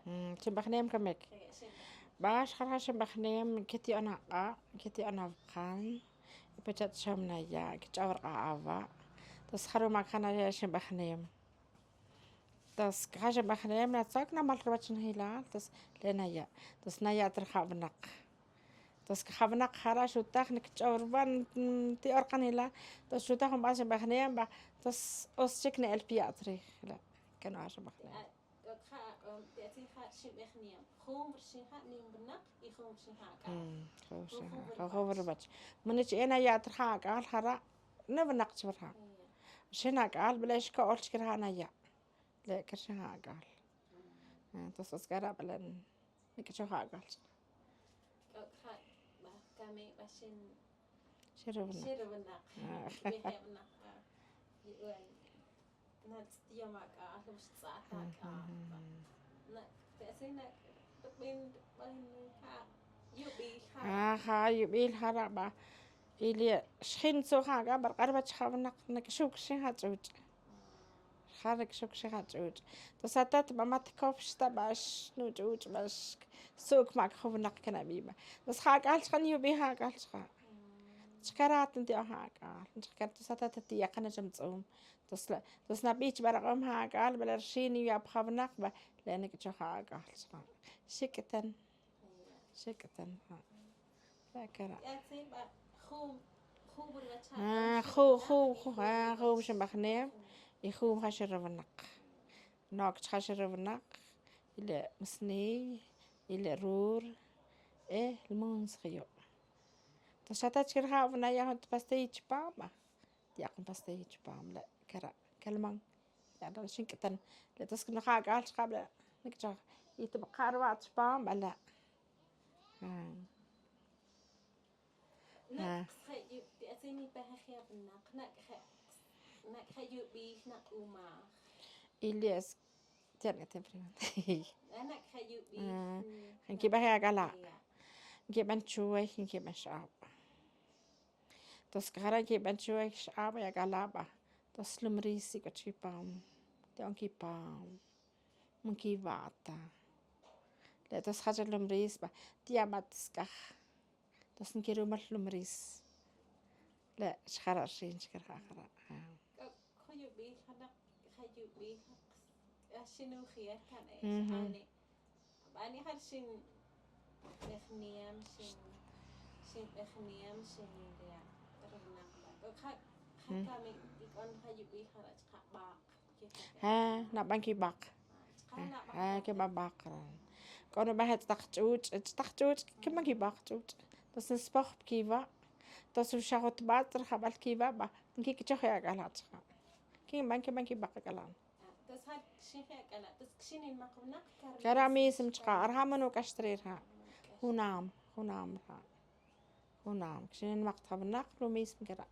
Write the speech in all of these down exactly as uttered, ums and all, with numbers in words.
Xinbejnem camic. Ba xjal ja xinbejnem quiti'on ak'a' quiti'on awakan. Y pacha' cham naya' quich'aw rk'a' awa'. Tos jaruma' ca naya' xinbejnem. Tos ca xinbejnem natzoc namal ruwach najilal tos le naya' tos naya' ta rija' winak. Tos ca ja winak jara' xutaj niquich'ow ruwa' nti'or kan ila. Tos xutaj jun ba xinbejnem ba tos us chic ni'el piya' ta rij la. Can wa xinbejnem. Jun rxin ja' nim winak y jun rxin ja' ac'al. Jun ruwach. Muni chi ena ya' ta rija' ac'al jara' niwinak chi wirja'. Rxin ac'al bale' xco'ol chic rija' naya'. Le' ca rxin ja' ac'al. Entonces us c'ara' bale' nic'achoj ja' ac'al chic. Xirwinak. Aja yubil jara' ba. Y le' xjin tzoj ja' ac'al ba rk'a ruwach ja' winak nic'axuc rxin ja' ch'uch'. Rija' nic'axuc rxin ja' ch'uch'. Tos atat ba ma ticow xta ba xnuch'uch' ba xtzu'c ma' c'a jun winak canabi ba. Tos ja' ac'al chka' niyubi' ja' ac'al chka'. Chka' rat nti'on ja' ac'al chka' tos atat tiya' kana cham tz'um. Tos nabi chi barak'om ja' ac'al bale' rxin niya' pa ja' winak ba le' nic'achoj ja' ac'al chka'. Xic'tan. Xic'tan ja'. Ju ju ju xinbajnem. Y ju ja xirwinak. Noc chka' xirwinak. Y le' musniy y le' rur. E lmuntzjiyo'. Tos xa ta chic rija' wuna ya' jun ta pastiy chupam ba. Tiya' jun pastiy chupam le' cara' calman. Tiya' xinc'tan. Le' tos cana ja' ac'al chka' bale' nic'achoj. Y ta baka' ruwa' chupam bale'. Y le' tiya' nic'tan primero. Nquiben ac'ala'. Nquiben chuwey nquiben x'ab. Tos c'a jara' nquiben chuwey x'ab y ac'ala' ba. Tos lumris ic'o chipam. Ti'on quipam. Ma nquiwa' ta. Le' tos jach lumris ba. Tiya' ba tos c'aj. Tos nquirumal lumris. Le' xjara' rxin chic rija' jara'. C'o yubil jana' c'o yubil. Xinujir can e xa'ane. Bani jal xinbejniam xin xinbejniam xin ria' rinak ba c'o ja' ja' cami ic'on ja' yubil jara' chka' bak. Naban quibak. Queban bak. C'o nuban je tz'atak ch'uch' tz'atak ch'uch' queban quibak ch'uch'. Tos nspoj pa quiwa'. Tos xa jutbat' rajabal quiwa' ba nquic'achoj i ac'ala' chka'. Queban queban quibak ac'ala'. Cara' mismo chka' raja' ma nuc'ax ta re' raja'. Junam junam raja'. Junam cxin nimak ta winak lo mismo cara'.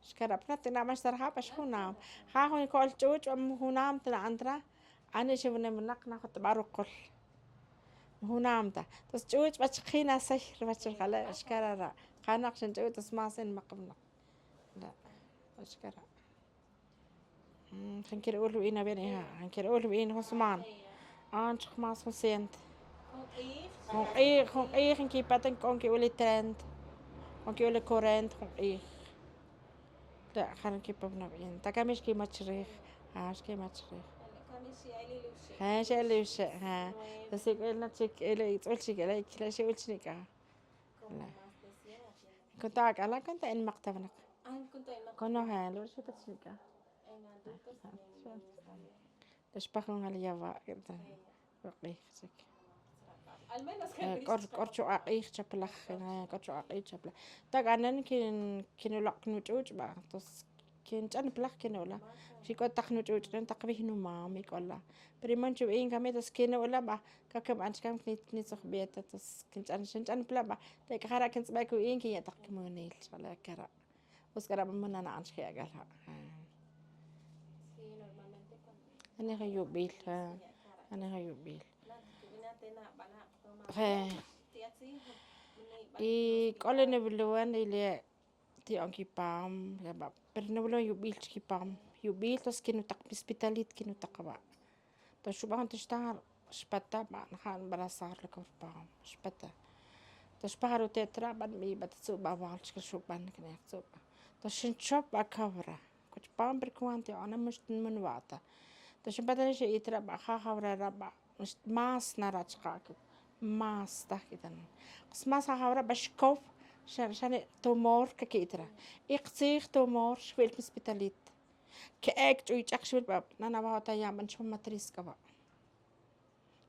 Xcara' pa natina' man xta raja' pa xjunam. Ja' jun co'l ch'uch' ba junam ta na'an ta ra'. Ani xiwinem winak najutba' rukol. Junam ta tos ch'uch' ba chki' nasey ruwach rajale' xcara' ra'. Kanak xin ch'uch' tos más nimak winak. Xcara'. Jin quira'ul win awen ija' jin quira'ul win jun sman. Anchuk más jun ciento. Jun k'ij jun k'ij nquipatan c'o nqui'ul i treinta. C'o nqui'ul i cuarenta jun k'ij. Re' ja nquipon win ta cami xquimach rij. Ja xquimach rij. Ja xe'el iwxe' ja. Tos ic'el na chic ic'el ixtz'ul chic ela' ic'el ixe'ul chi nic'a. Con ta ac'ala' con ta inmak ta winak. Con nojel wara' xipach nic'a. Xpaj jun jal yawa' c'o rchuk'a' k'ij chapalaj. C'o rchuk'a' k'ij chapalaj. Ta c'anan quinulak' nuch'uch' ba tos quinch'an palaj quinula'. Xic'o tak nuch'uch' nen tak wi' numam ic'ola'. Pero iman chuwin cami tos quinula' ba. Ca quinban chicam nitzujbeta tos quinch'an xinch'an palaj ba. Te c'a jara' quintz'abe' cuwin quinya' tak quimunil chale' cara'. Pues c'ara' ba mana na'an chike ac'ala'. Ani jun yubil. Ani jun yubil. Y c'o le niwilon y le ti'on quipam. Pero niwilon yubil chikipam. Yubil tos quin utak pispitalit quin utak aba'. Tos xuban jun taxtar. Xpata ba nja' nbarazar la corpam xpata. Tos xpaja rute' tra ba nbi ba ta tzub awal chike xu' ban kine tzub. Tos xinchop ba cobra kuch pam pero cuanto ona mux nbata. Tos xinpata nix e'i tra ba jajawra ra ba más nara chaka' más taj k'ita. Más jajawra ba xcow xane' tumor caqui'tra. Y ktzij tumor xwil pa mispitalit. Que'ec ch'uy ch'ak xwil ba nana ba jota yan ba nchop matriz c'a ba.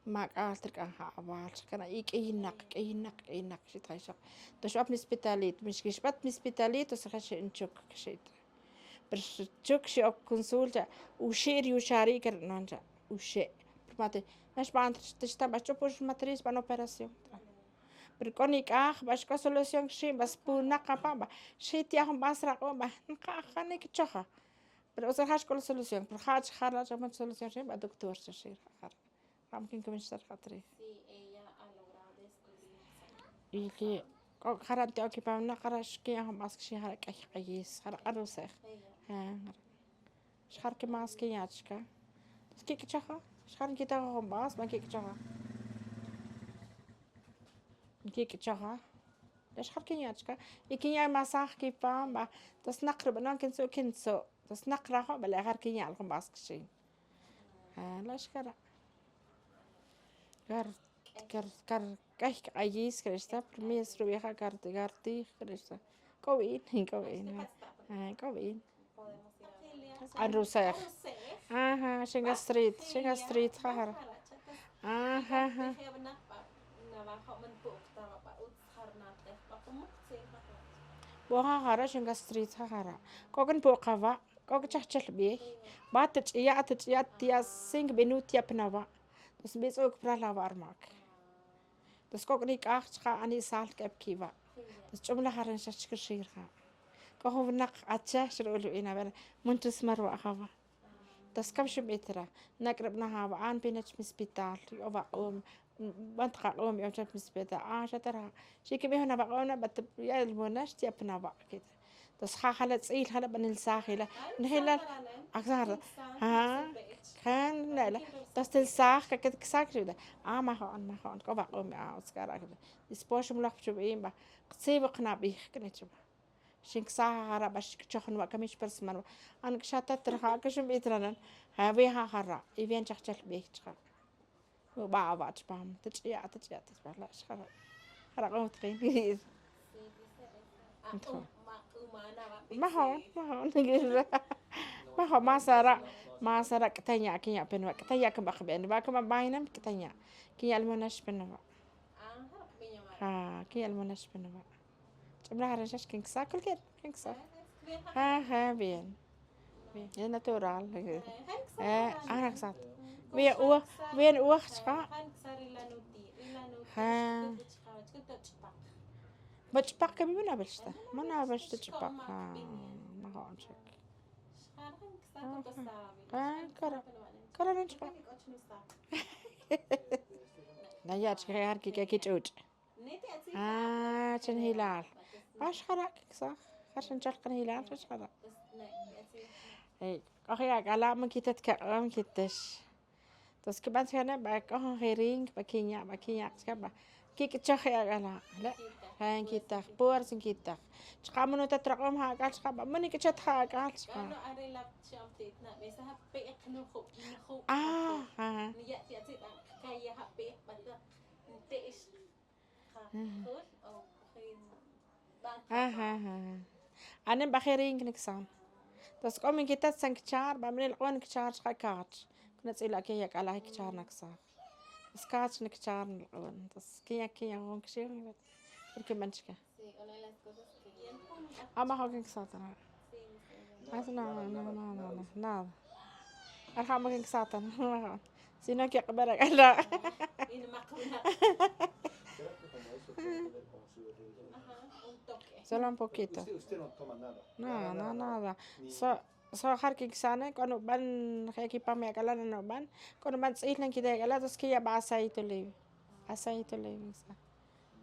Mac'al ta rc'an ja awal chaka' na y q'uiy nak q'uiy nak q'uiy nak xitja ixok. Toxbat mispitalit mix quixbat mispitalit toxbat xinchuc xita. Pero xchuc xi'oc consulta uxi' ri uxari' que ri'nan cha uxi'. Pero mate naxban ta xtan ba xch'upux matriz xban operación. Pero c'o nic'aj ba xc'o solución xi' ba spunak apa' ba xi' tiya' jun ba srak'on ba. Nka' janic choja. Pero utz rija' xc'o la solución pero ja' chija' ra' chama solución xi' ba doctor xa xi' ra' ja' ra'. Ja' ma quincamix ta rija' tri. Y que c'o jara' nti'oc quipam na jara' xquiya' jun ba squixin jara' c'ay k'ayis jara' k'a rusej. Xjar que más quinya' chica. Tos quic'choja xjar nquita jun ba sba nquic'choja. Nquic'choja. La xjar quinya' chica. Y quinya' masaj quipam ba. Tos nak rubanon quintzu' quintzu'. Tos nak rajo' ba la' jar quinya' jun ba squixin. La' xcara'. Car car car c'ay cak'ayis crexta pero mes rubija' car car tij crexta. C'o win c'o win. C'o win. Arusej. Aha xingastrit xingastrit jajara. Aha. Bo jajara xingastrit jajara. C'o c'a npu' kava'. C'o c'a chajchel bey. Ba ta ch'iya' ta ch'iya' tiya' cinco minuto tiya' pa nawa'. Tos nbitz'u' c'a pa ral awa' rmac. Tos c'o c'a nic'aj chaka' ani' sal q'ue pa quiwa'. Tos ch'umlaj aran xa chic rxi' rija'. C'o jun winak achej xru'ul wi na ver. Munchus marwa' jawa'. Tos cam xinbij ta ra. Nac'rab na jawa' a npina chi mispital. C'o wak'um. Bant kak'um bi'om cha mispital a xa ta ra. Chi quibi jun awak'um na ba ta ya' lmuna xtiya' pa nawa'. Tos ja jala tz'il jala ba nilsaj ila. Nejilal. Aksaj ra. Ja. Kan nela. Tos tilsaj kakit ksak xibila. A majo'on majo'on c'o wak'um a utz kara'. Ispo ximloj pa chubi'in ba. Ktziw kanabij kani chuba. Xinksaj jara' ba xchoj nuwa' cami xpersman wa'. An c'axatat raja' que xinbij ta ranan. Ja wi ja jara' y bien chajchel bey chaka'. Uba' awa' chupam ta ch'iya' ta ch'iya' ta chupam la' xjara'. Jara' k'o utjin. Majo'n majo'n. Majo'n masara'. Masara' c'atan ya' quin ya' pe nuwa' c'atan ya' cubakben nuwa' cubakben nuwa' c'atan ya' quin ya' lmunax pe nuwa'. Ja quin ya' lmunax pe nuwa'. Ch'amlaj aran xa xquin csa cualquier quin csa. Ja ja bien. Es natural. Ana ksat. Bien uwaj bien uwaj chaka'. Ja. Ba ch'pak que vive na belxta mana belxta ch'pak. Majo'on chic. Cara cara rin chaka'. Naya' chic je' jar quiq'ue quich'uch'. Chinjilal. Ba xjara' quicsaj. Jar xinchal kanjilal xa xjara'. C'o je' ac'ala' man quita ta cak'on quitix. Tos quiban chica ne ba c'o jun jeringa ba quinya' ba quinya' chica ba. Quic'choj je' ac'ala'. Le' je' nquitaj puersa nquitaj. Chaka' man uta ta rak'om ja ac'al chaka' ba man nic'chot ja ac'al chaka'. Anen ba jeringa nicsan. Tos c'o man quita ta san cachar ba man nilk'on cachar chaka' cach. Cana tz'ila' que ya c'ala' cachar nacsaj. Tos cach nacachar nilk'on tos quin ya quin ya jun caxi jun. Porque man chica. Ama jun quin casata. Nada. Arjama quin casata. Sino que k'abar ac'ala'. Solo un poquito. No no nada. So so jar quin casana c'o nuban je' quipam ac'ala' nuban. C'o nuban tz'il nquita ac'ala' tos quiyaba aceite olivo. Aceite olivo.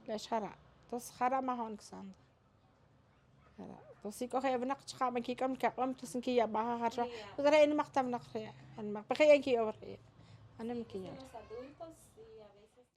Le' xjara'. Tos jara' majo'n casanta. Tos si c'o je' winak chaka' man quic'om cak'om tos nquiyaba ja jar chaka'. Tos re' nimak ta winak re'. Nimak pa je' ya nqui'ow re'. Ana Miquillo. Los adultos,